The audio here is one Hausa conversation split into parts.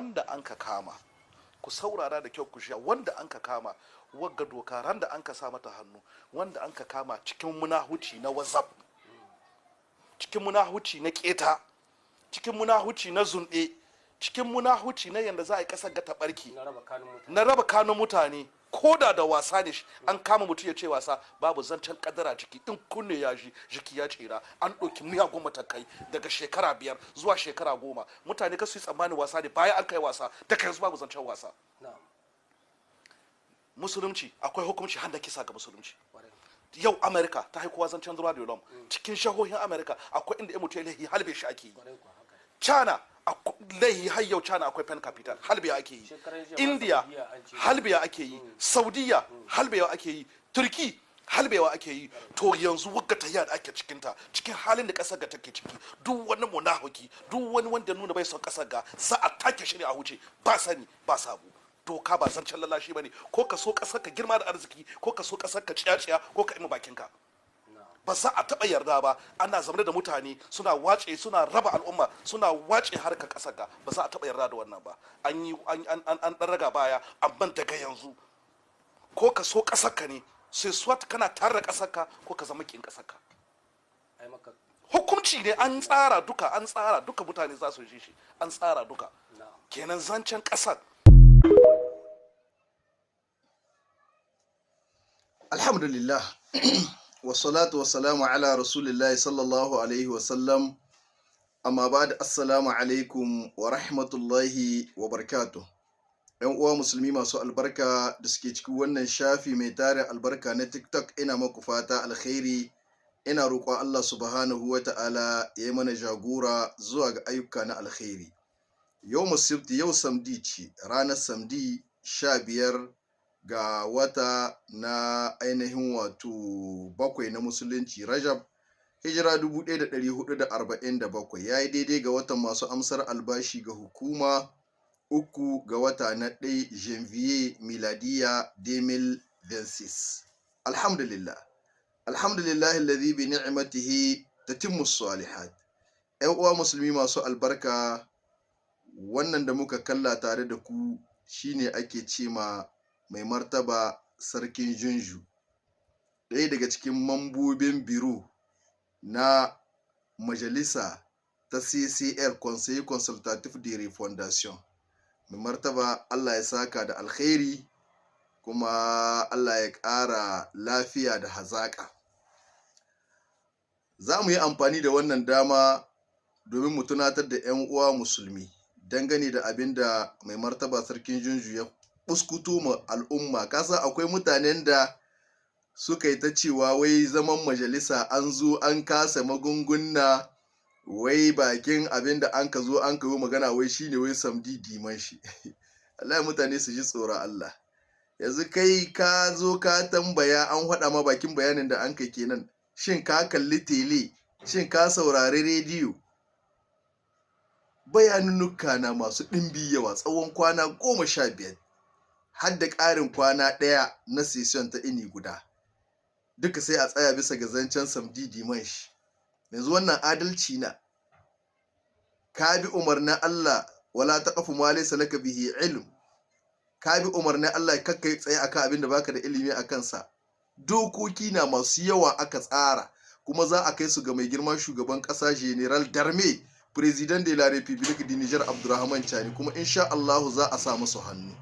Wanda an ka kama, ku saurara da kyau ku sha, wanda an ka kama, wagga doka ran da an ka sa mata hannu, wanda an ka kama cikin munahuci na WhatsApp, cikin munahuci na keta, cikin munahuci na zunɗe, cikin munahuci na yanda za a yi ƙasar ga taɓarki, na raba kanun mutane, ko da da wasa ne an kama mutum ya ce wasa, babu zancen kadara ciki. In kunne ya ji, jiki ya tsira. An ɗauki miyagun matakai daga shekara 5 zuwa shekara 10. Mutane kasu yi tsammanin wasa ne. Bayan an kai wasa, daga yanzu babu zancen wasa. Musulunci akwai hukunci har da kisa ga musulunci. Yau America ta haikuwa zancen droit de l'homme. Cikin shahohin America akwai inda in mutum ya laihi, halbe shi ake yi. China laihi, har yau China akwai peine capitale, halbe ake yi. India halbewa ake yi. Saudiya halbewa ake yi. Turki halbewa ake yi. To yanzu wagga ta da ake cikinta, cikin halin da kasar ga take ciki, duk wani munafiki, duk wani wanda nuna bai son kasar ga, za a take shi ne a huce, ba sani ba sabo. Doka ba zancen lalashi bane. Ko ka so kasar ka girma da arziki, ko ka so kasar ka ciya-ciya, ko ka ima bakinka, ba za a taɓa yarda ba ana zaune da mutane suna wace, suna raba al'umma, suna wace harkar ƙasar ga. Ba za a taɓa yarda da wannan ba. An yi an ɗan raga baya, amma daga yanzu ko ka so ƙasar ka ne, sai soit kana tare da ƙasar ka, ko ka zama kin ƙasar ka. Hukunci ne an tsara duka, an tsara duka, mutane za su ji shi, an tsara duka. Kenan zancen ƙasar. Alhamdulillah, wassalatu wassalamu ala rasulillahi sallallahu alaihi wasallam, amma ba da, assalamu alaikum wa rahmatullahi wa barakatuh. ‘Yan uwa musulmi masu albarka da suke cikin wannan shafi mai tarin albarka na TikTok, ina maku fata alkhairi. Ina roƙon Allah subhanahu wa ta'ala ya yi mana jagora zuwa ga ayyuka na alkhairi. Yau musibti, yau samedi ce, ranar samedi 15 ga wata na ainihin wato bakwai na musulunci, Rajab, hijira 1447, ya yi daidai ga watan masu amsar albashi ga hukuma, 3 ga wata na 1, janvier, miladiya 2026. Alhamdulillah, alhamdulillah alladhi bi ni'matihi tatimmu salihat. ‘Yan uwa musulmi masu albarka, wannan da muka kalla tare da ku shine ake ce ma mai martaba Sarkin Junju, ɗaya daga cikin mambobin bureau na majalisa ta CCR, Conseil Consultatif de Refondation. Mai martaba, Allah ya saka da alkhairi, kuma Allah ya ƙara lafiya da hazaƙa. Za mu yi amfani da wannan dama domin mu tunatar da 'yan uwa musulmi dangane da abin da mai martaba Sarkin Junju ya fuskuto ma al'umma. Kasa akwai mutanen da suka yi ta cewa wai zaman majalisa an zo an kasa magunguna, wai bakin abin da an ka zo an ka yi magana wai shine wai samedi dimanche. Allah, mutane su ji tsoron Allah. Yanzu kai ka zo ka tambaya, an faɗa ma bakin bayanin da an kai kenan. Shin ka kalli télé? Shin ka saurari rediyo? Bayanunnuka na masu ɗimbi yawa tsawon kwana 15, har da ƙarin kwana ɗaya na session ta ini guda, duka sai a tsaya bisa ga zancen samedi dimanche. Yanzu wannan adalci na? Ka bi umarnin Allah, wala taqfu ma laysa laka bihi ilm. Ka bi umarnin Allah, kakkai tsaye akan abin da baka da ilimi a kansa. Dokoki na masu yawa aka tsara, kuma za a kai su ga mai girma shugaban ƙasa, Général d'armée, Président de la République du Niger, Abdurrahman Chani, kuma insha Allahu za a sa musu hannu.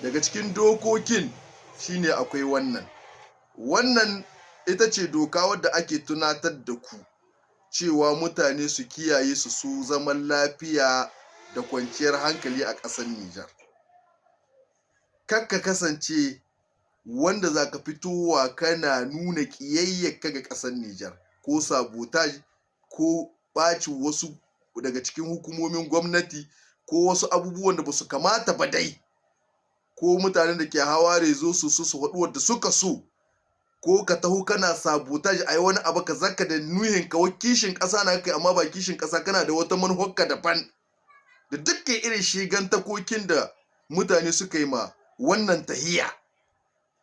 Daga cikin dokokin shine akwai wannan. Wannan ita ce doka wadda ake tunatar da ku cewa mutane su kiyaye, su su zaman lafiya da kwanciyar hankali a ƙasar Nijar. Kakka kasance wanda za ka fitowa kana nuna ƙiyayyarka ga ƙasar Nijar, ko sabotage, ko ɓacin wasu daga cikin hukumomin gwamnati, ko wasu abubuwan da ba su kamata ba dai, ko mutanen da ke hawa réseaux su faɗi wadda suka so, ko ka taho kana sabotage, a yi wani abu ka zaka da nuhin ka kishin ƙasa na kai, amma ba kishin ƙasa, kana da wata manufarka daban, da dukkan irin shigantakokin da mutane suka yi ma wannan tahiya,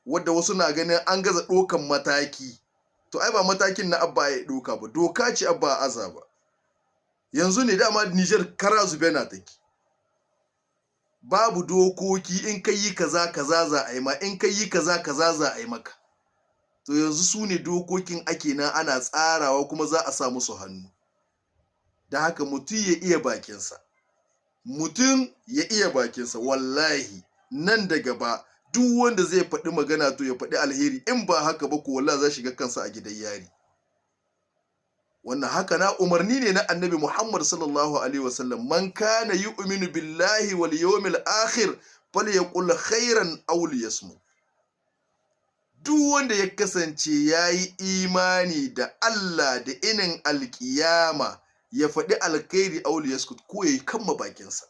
wadda wasu na ganin an gaza ɗaukan mataki. To ai ba matakin na abba ya ɗauka ba, doka ce abba aza ba. Yanzu ne dama Nijar kara zube na take. Babu dokoki, in ka yi kaza kaza za a yi ma, in ka yi kaza kaza za a yi maka. To yanzu su ne dokokin ake nan ana tsarawa, kuma za a sa musu hannu. Da haka mutum ya iya bakinsa, mutum ya iya bakinsa. Wallahi nan da gaba duk wanda zai faɗi magana to ya faɗi alheri, in ba haka ba ko wallahi za shiga kansa a gidan yari. Wannan haka na umarni ne na Annabi Muhammad sallallahu alaihi wasallam: man kana yu'minu billahi wal yawmil akhir falyaqul khairan aw liyasmut. Duk wanda ya kasance yayi imani da Allah da inin alkiyama, ya faɗi alkhairi aw liyaskut, ko ya kamma bakinsa.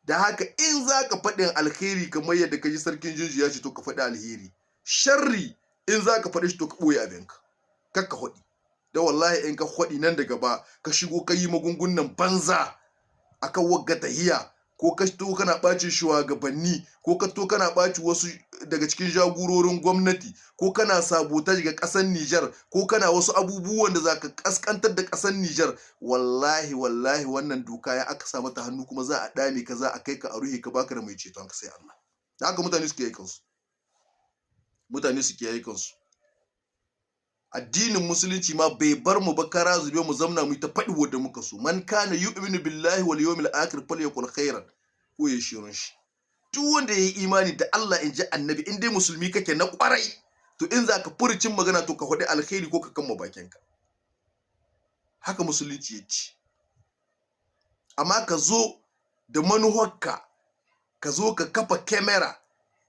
Da haka in za ka faɗin alkhairi, kamar yadda ka ji sarkin Junju ya ce, to ka faɗi alheri. Sharri in za ka faɗi shi, to ka ɓoye abinka, kar ka faɗi. Da wallahi in ka faɗi nan da gaba, ka shigo ka yi magungunan banza akan wagga tahiya, ko ka to kana ɓacin shugabanni, ko ka to kana ɓaci wasu daga cikin jagororin gwamnati, ko kana sabotage ga ƙasar Nijar, ko kana wasu abubuwan da za ka ƙasƙantar da ƙasar Nijar, wallahi wallahi wannan doka ya aka sa mata hannu, kuma za a ɗame ka, za a kai ka a ruhe ka, baka da mai ceton ka sai Allah. Da haka mutane suke yi kansu, mutane suke yi kansu. Addinin Musulunci ma bai bar mu ba kara zube mu zamna mu ta faɗi wanda muka so. Man kana yu'minu billahi wal yawmil akhir falyaqul khairan ko ya shirun shi. Duk wanda ya yi imani da Allah, in ji Annabi, in dai musulmi kake na kwarai, to in za ka furucin magana to ka faɗi alkhairi ko ka kama bakinka. Haka Musulunci ya ce. Amma ka zo da manuwarka, ka zo ka kafa kyamara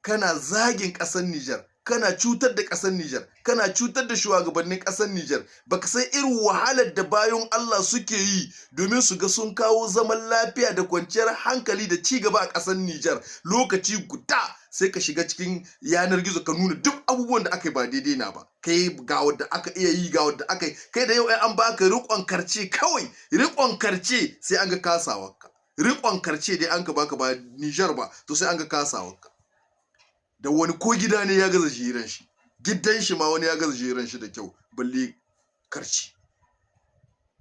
kana zagin ƙasar Nijar, kana cutar da ƙasar Nijar, kana cutar da shugabannin ƙasar Nijar, baka san irin wahalar da bayan Allah suke yi domin su ga sun kawo zaman lafiya da kwanciyar hankali da ci gaba a ƙasar Nijar. Lokaci guda sai ka shiga cikin yanar gizo ka nuna duk abubuwan da aka yi ba daidai na ba, kai ga wadda aka iya yi, ga wadda aka yi. Kai da yau ai an baka riƙon karce, kawai riƙon karce, sai an ga kasawarka. Riƙon karce dai an ka baka, ba Nijar ba, to sai an ga kasawarka. Da wani ko gida ne ya gaza jiran shi, gidan shi ma wani ya gaza jiran shi da kyau, balle karci.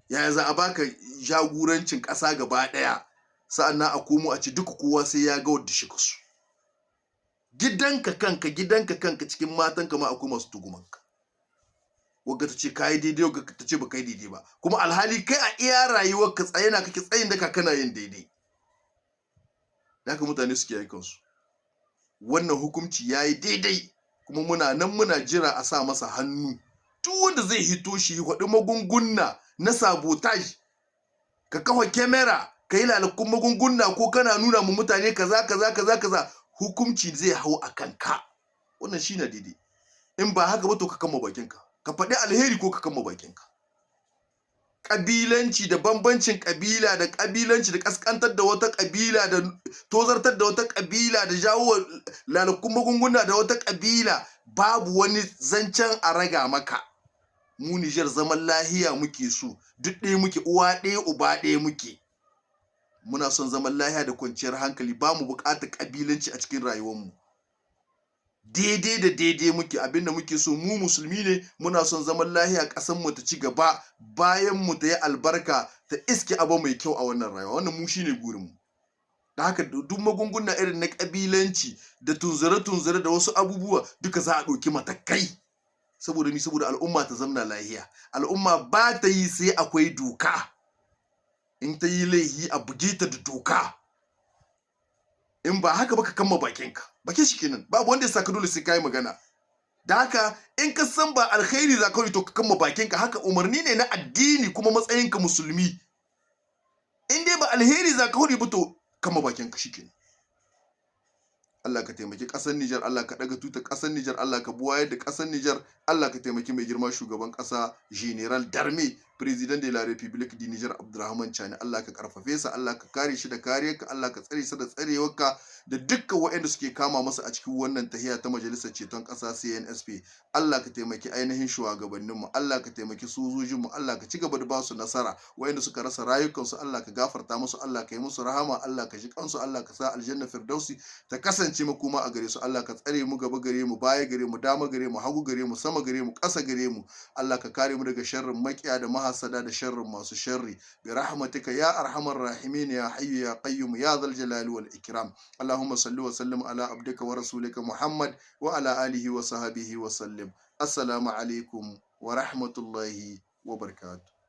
Yaya za a baka jagorancin ƙasa gaba ɗaya, sa'annan a komo a ci duka kowa sai ya ga wadda shi kasu? Gidanka kanka, gidanka kanka, cikin matanka ma akwai masu tugumanka. Wagga ta ce kayi daidai, wagga ta ce ba kai daidai ba, kuma alhali kai a iya rayuwarka tsaye na kake tsayin daka kana yin daidai. Da haka mutane suke yi kansu. Wannan hukunci ya yi daidai, kuma muna nan muna jira a sa masa hannu. Duk wanda zai hito shi faɗi magunguna na sabotage, ka kafa kyamara ka yi lalakun magunguna, ko kana nuna mu mutane kaza kaza kaza kaza, hukunci zai hau a kanka. Wannan shi na daidai. In ba haka ba to ka kama bakinka, ka faɗi alheri ko ka kama bakinka. Ƙabilanci da bambancin ƙabila da ƙabilanci da ƙasƙantar da wata ƙabila da tozartar da wata ƙabila da jawo lalakun magunguna da wata ƙabila, babu wani zancen a raga maka. Mu Nijar zaman lahiya muke so, duk ɗaya muke, uwa ɗaya uba ɗaya muke. Muna son zaman lahiya da kwanciyar hankali, ba mu buƙatar ƙabilanci a cikin rayuwarmu. Daidai da daidai muke. Abinda muke so, mu musulmi ne, muna son zaman lahiya, ƙasar mu ta ci gaba, bayan mu ta yi albarka, ta iske abu mai kyau a wannan rayuwa. Wannan mu shine gurin mu. Da haka duk magunguna irin na ƙabilanci da tunzure-tunzure da wasu abubuwa duka, za a ɗauki matakai. Saboda mi? Saboda al'umma ta zamna lahiya. Al'umma ba ta yi sai akwai doka. In ta yi laihi, a buge ta da doka. In ba haka ba, ka kama bakinka, bakin shi kenan. Babu wanda ya saka dole sai kai magana. Da haka in ka san ba alkhairi za ka yi, to ka kama bakinka. Haka umarni ne na addini, kuma matsayinka musulmi, in dai ba alheri za ka yi ba, to kama bakinka, shikenan. Allah ka taimaki ƙasar Nijar, Allah ka ɗaga tutar ƙasar Nijar, Allah ka buwayar da ƙasar Nijar, Allah ka taimaki mai girma shugaban ƙasa, Général d'Armée, Président de la République du Niger, Abdurrahman Chani. Allah ka karfafe sa, Allah ka kare shi da kariyarka, Allah ka tsare sa da tsarewarka, da dukkan waɗanda suke kama masa a cikin wannan tahiya ta Majalisar Ceton Ƙasa CNSP. Allah ka taimaki ainihin shugabanninmu, Allah ka taimaki sojojinmu, Allah ka ci gaba da ba su nasara. Waɗanda suka rasa rayukansu, Allah ka gafarta musu, Allah ka yi musu rahama, Allah ka ji kansu, Allah ka sa aljanna firdausi ta kasance makoma a gare su. Allah ka tsare mu, gaba gare mu, baya gare mu, dama gare mu, hagu gare mu, sama gare mu, ƙasa gare mu. Allah ka kare mu daga sharrin makiya da mahasada. Mahasada da sharrin masu sharri. Bi rahmatika ya arhamar rahimin, ya hayyu ya qayyum, ya dhal jalali wal ikram. Allahumma salli wa sallim ala abdika wa rasulika Muhammad wa ala alihi wa sahbihi wa sallim. Assalamu alaikum wa rahmatullahi wa barakatuh.